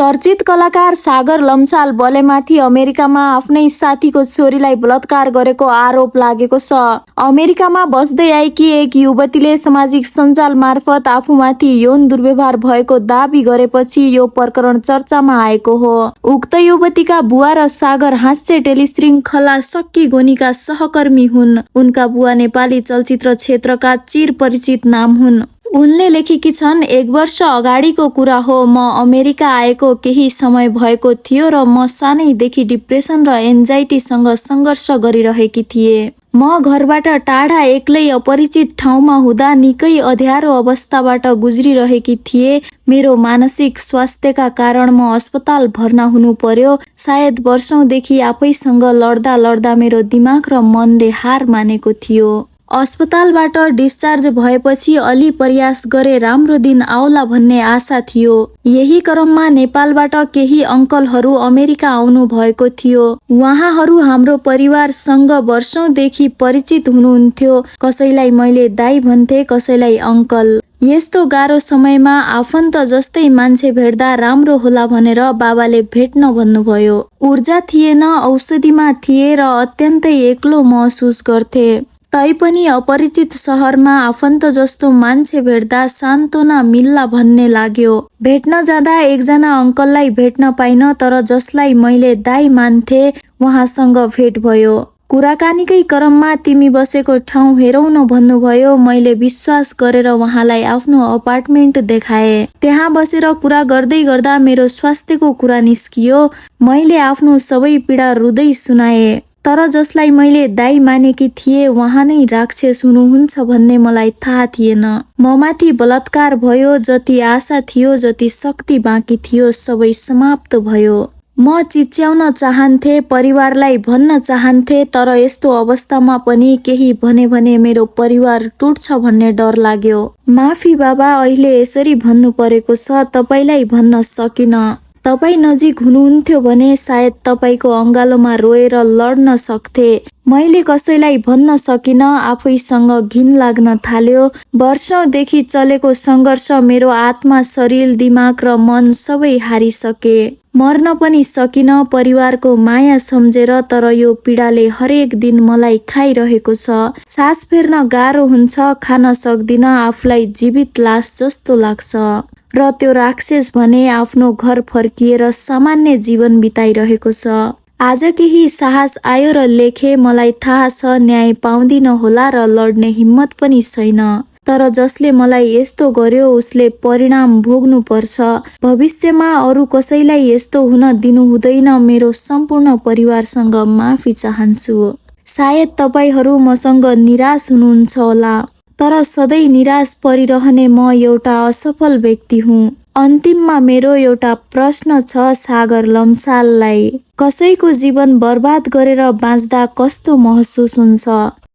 चर्चित कलाकार सागर लम्साल बलेमाथि अमेरिकामा आफ्नै साथीको छोरीलाई बलात्कार गरेको आरोप लागेको छ। अमेरिकामा बस्दै आएकी एक युवतीले सामाजिक सञ्जाल मार्फत आफूमाथि यौन दुर्व्यवहार भएको दाबी गरेपछि यो प्रकरण चर्चामा आएको हो। उक्त युवतीका बुवा र सागर हाँस्य टेलिश्रृङ्खला सक्की गोनीका सहकर्मी हुन्। उनका बुवा नेपाली चलचित्र क्षेत्रका चिरपरिचित नाम हुन्। उनले लेखेकी छन्, 1 वर्ष अगाडिको कुरा हो। म अमेरिका आएको केही समय भएको थियो र म सानैदेखि डिप्रेसन र एन्जाइटीसँग सङ्घर्ष गरिरहेकी थिएँ। म घरबाट टाढा एक्लै अपरिचित ठाउँमा हुँदा निकै अँध्यारो अवस्थाबाट गुज्रिरहेकी थिएँ। मेरो मानसिक स्वास्थ्यका कारण म अस्पताल भर्ना हुनु पर्यो। सायद वर्षौंदेखि आफैसँग लड्दा लड्दा मेरो दिमाग र मनले हार मानेको थियो। अस्पतालबाट डिस्चार्ज भएपछि अलि प्रयास गरे राम्रो दिन आउला भन्ने आशा थियो। यही क्रममा नेपालबाट केही अङ्कलहरू अमेरिका आउनु भएको थियो। उहाँहरू हाम्रो परिवारसँग वर्षौंदेखि परिचित हुनुहुन्थ्यो। कसैलाई मैले दाइ भन्थे, कसैलाई अङ्कल। यस्तो गाह्रो समयमा आफन्त जस्तै मान्छे भेट्दा राम्रो होला भनेर बाबाले भेट्न भन्नुभयो। ऊर्जा थिएन, औषधिमा थिए र अत्यन्तै एक्लो महसुस गर्थे। तैपनि अपरिचित शहरमा आफन्त जस्तो मान्छे भेट्दा सान्त्वना मिल्ला भन्ने लाग्यो। भेट्न जाँदा एकजना अङ्कललाई भेट्न पाइन, तर जसलाई मैले दाइ मान्थे उहाँसँग भेट भयो। कुराकानीकै क्रममा तिमी बसेको ठाउँ हेरौ न भन्नुभयो। मैले विश्वास गरेर उहाँलाई आफ्नो अपार्टमेन्ट देखाए। त्यहाँ बसेर कुरा गर्दै गर्दा मेरो स्वास्थ्यको कुरा निस्कियो। मैले आफ्नो सबै पीडा रुँदै सुनाए। तर जसलाई मैले दाइ मानेकी थिएँ उहाँ नै राक्षस हुनुहुन्छ भन्ने मलाई थाहा थिएन। ममाथि बलात्कार भयो। जति आशा थियो, जति शक्ति बाँकी थियो, सबै समाप्त भयो। म चिच्याउन चाहन्थे, परिवारलाई भन्न चाहन्थे, तर यस्तो अवस्थामा पनि केही भने मेरो परिवार टुट्छ भन्ने डर लाग्यो। माफी बाबा, अहिले यसरी भन्नु परेको छ, तपाईलाई भन्न सकिन। तपाईँ नजिक हुनुहुन्थ्यो भने सायद तपाईँको अङ्गालोमा रोएर लड्न सक्थे। मैले कसैलाई भन्न सकिन। आफैसँग घिन लाग्न थाल्यो। वर्षौंदेखि चलेको सङ्घर्ष मेरो आत्मा, शरीर, दिमाग र मन सबै हारिसके। मर्न पनि सकिन परिवारको माया सम्झेर, तर यो पीडाले हरेक दिन मलाई खाइरहेको छ। सास फेर्न गाह्रो हुन्छ, खान सक्दिन, आफूलाई जीवित लास जस्तो लाग्छ। र त्यो राक्षस भने आफ्नो घर फर्किएर सामान्य जीवन बिताइरहेको छ। आज केही साहस आयो र लेखे। मलाई थाहा छ न्याय पाउँदिन होला र लड्ने हिम्मत पनि छैन। तर जसले मलाई यस्तो गर्यो उसले परिणाम भोग्नु पर्छ। भविष्यमा अरू कसैलाई यस्तो हुन दिनु हुँदैन। मेरो सम्पूर्ण परिवारसँग माफी चाहन्छु। सायद तपाईहरू मसँग निराश हुनुहुन्छ होला, तर सधैँ निराश परिरहने म एउटा असफल व्यक्ति हुँ। अन्तिममा मेरो एउटा प्रश्न छ सागर लम्साललाई। कसैको जीवन बर्बाद गरेर बाँच्दा कस्तो महसुस हुन्छ?